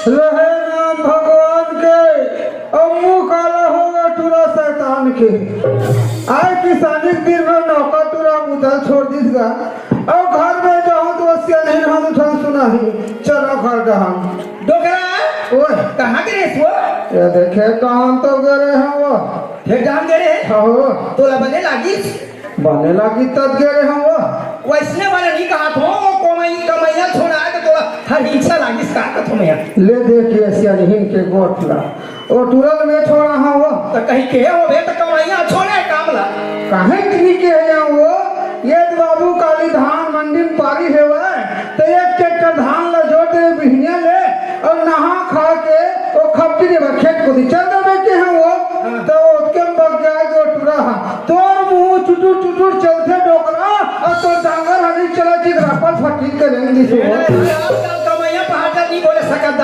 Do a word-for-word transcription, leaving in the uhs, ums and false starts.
रहे नाम भगवान के, अउ मुंह काला होगा टूरा शैतान के। आय किसानी के दिन में नौका टूरा बुता ल छोड़ दिस गा, अउ घर में जाहूं त ओ सियानहिन हाथ उठा सुनाही। चलो घर डहन। डोकरा, ओए। कहाँ गे रेहेस वो? ये देखे, कहाँ तो गे रेहे हंव वो। फेर डहन गे रेहे? हाँ हो। तोला बने लागिस? बने लागिस तब गे रेहे हंव वो। वइसने बने नइ कहत हों, वो कमई-, कमइया छोड़ा के तोला हर हिंसा लागिस का कथों मैं। ले देख ये सियानहिन के गोठ ला। ओ टूरा ल मैं छोड़ा हंव वो। त कहीं के होबे त कमइया छोड़े काम ला। काहे कि नइ केहे हंव वो, ये बाबू काली धान मंडी में पारी हेवय, त एक ट्रैक्टर धान ला जोत दे बिहनिया ले, अउ नहा खा के ओ खपटी ले खेत कोती चल देबे केहे हंव वो। हाँ। त ओतके में बग जाय गे ओ टूरा ह। तोर मुंह चुटुर चुटुर चलथे डोकरा, अउ तोर डांगर ह नइ चलय, जिगरा पर फटीक के रेंग दिस वो। ए, ए, आजकल कमइया पहाटा नइ बोले सकत दा।